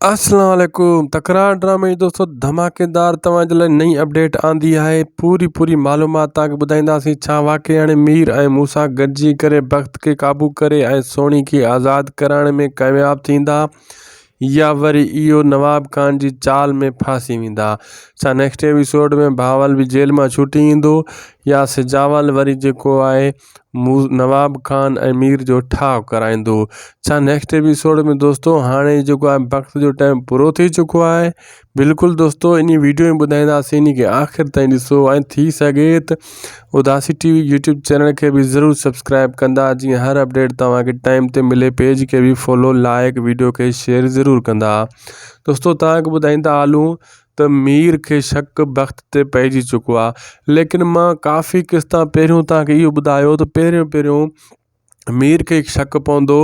السلام عليڪم تڪرار ڊرامي جي دوستو ڌماڪيدار توهان جي لاء نئين اپڊيٽ آندي آهي پوري پوري معلومات توهان کي ٻڌائينداسين ڇا واقعي هاڻي مير ۽ موسيٰ گڏجي ڪري بخت کي قابو ڪري ۽ سهڻي کي آزاد ڪرائڻ ۾ ڪامياب ٿيندا يا وري اهو نواب خان جي چال ۾ ڦاسي ويندا ڇا نيڪسٽ ايپيسوڊ ۾ بهاول به جيل مان ڇٽي ايندو يا سجاول وري جيڪو آهي مون نواب خان ۽ مير جو ٺاهه ڪرائيندو ڇا نيڪسٽ ايپيسوڊ ۾ دوستو هاڻي جيڪو آهي وقت جو ٽائيم پورو ٿي چڪو آهي بلڪل دوستو ان ويڊيو ۾ ٻڌائينداسين ان کي آخر تائين ڏسو ۽ ٿي سگهي ته Udasi T V YouTube channel کي به ضرور سبسڪرائب ڪندا جيئن هر اپڊيٽ توهان کي ٽائيم تي ملي پيج کي به فالو لائڪ ويڊيو کي شيئر ضرور ڪندا دوستو توهان کي ٻڌائيندا هلون ته مير کي شڪ بخت تي پئجي چڪو آ ليڪن مان ڪافي قسطا پهريون توهان کي اهو ٻڌايو ته پهريون پهريون مير کي شڪ پوندو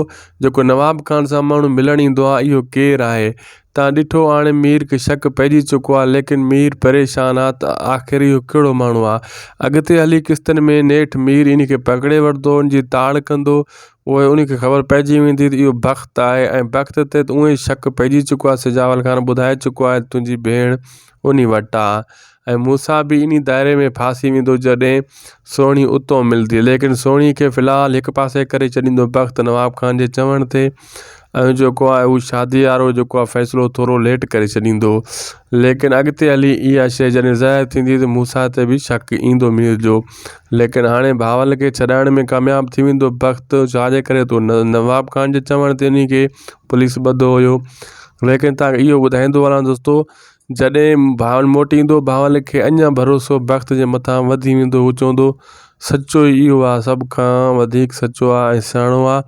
جيڪو نواب خان سان ماڻهو ملڻ ايندو آ اهو ڪير آهي توهان ڏٺو هاڻي مير کي شڪ پئجي چڪو آ ليڪن مير پريشان آ ته آخر اهو ڪهڙو ماڻهو آ اڳتي هلي قسطن ۾ نيٺ مير ان کي پڪڙي وٺندو ان جي تاڙ ڪندو پوء ان کي خبر پئجي ويندي ته اهو بخت آهي ۽ بخت تي ته اونئن ئي شڪ پئجي چڪو آهي سجاول خان ٻڌائي چڪو آهي ته تنهنجي ڀيڻ انهي وٽ آهي ۽ موسيٰ به انهي دائري ۾ ڦاسي ويندو جڏهن سهڻي اتو ملندي ليڪن سهڻي کي في الحال هڪ پاسي ڪري ڇڏيندو بخت نواب خان جي چوڻ تي ۽ جيڪو آهي هو شادي وارو جيڪو آهي فيصلو ٿورو ليٽ ڪري ڇڏيندو ليڪن اڳتي هلي اها شيء جڏهن ظاهر ٿيندي ته موسيٰ تي به شڪ ايندو مير جو ليڪن هاڻي بهاول کي ڇڏائڻ ۾ ڪامياب ٿي ويندو بخت ڇا جي ڪري تو نواب خان جي چوڻ تي انهي کي پوليس ٻڌو هيو ليڪن تان اهو ٻڌائيندو هلان دوستو جڏهن بهاول موٽي ايندو بهاول کي اڃا ڀروسو بخت جي مٿان وڌي ويندو هو چوندو سچو ئي اهو آهي سڀ کان وڌيڪ سچو آهي ۽ سياڻو آهي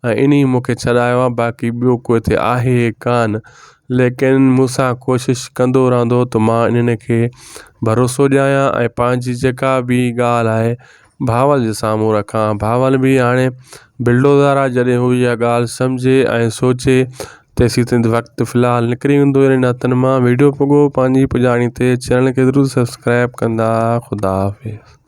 ۽ انهي مون کي ڇڏايو آهي باقي ٻيو ڪو هتي آهي ئي ڪانه ليڪن مون سان ڪوشش ڪندو رهندو ته مان انهن کي ڀروسو ڏياريان ۽ پنهنجي جيڪا به ڳالهه آهي بهاول جي سامهون رکان بهاول به هاڻي بلڊوزر آهي جڏهن هو اها ڳالهه سمجهي ۽ سوچي تيسين تائين وقت في الحال نڪري ويندو انهن هٿن مان ويڊيو پڳو پنهنجي پڄاڻي تي چينل کي ضرور سبسڪرائب ڪندا خدا حافظ.